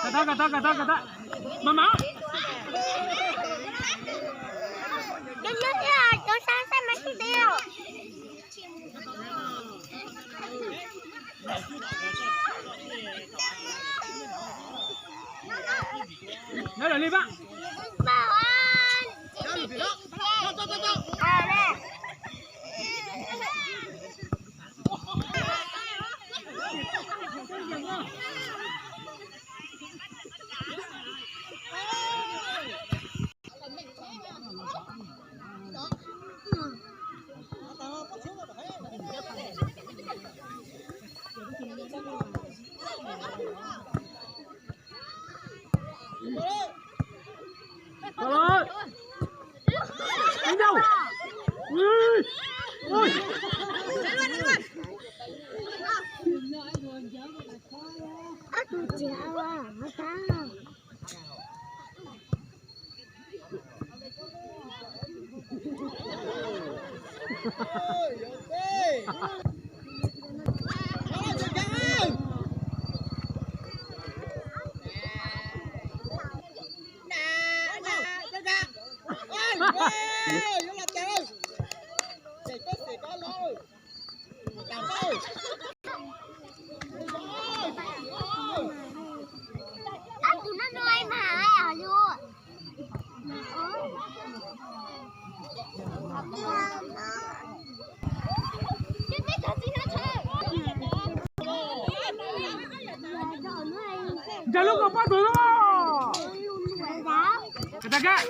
Cov tag, cov tag, cov tag, cov tag. Mas mas. Cov xab xab mas xij tib. Nyob lawm li pab. Nrog lub ko pab tus no. Tag kab.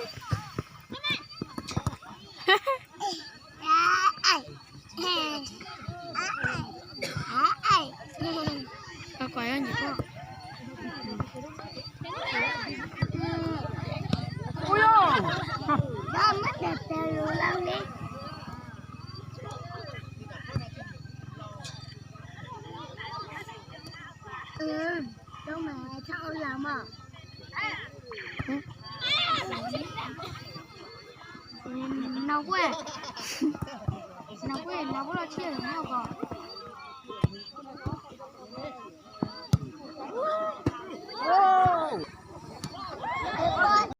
No kuj, no kuj, no kuj los tsiaj no ko.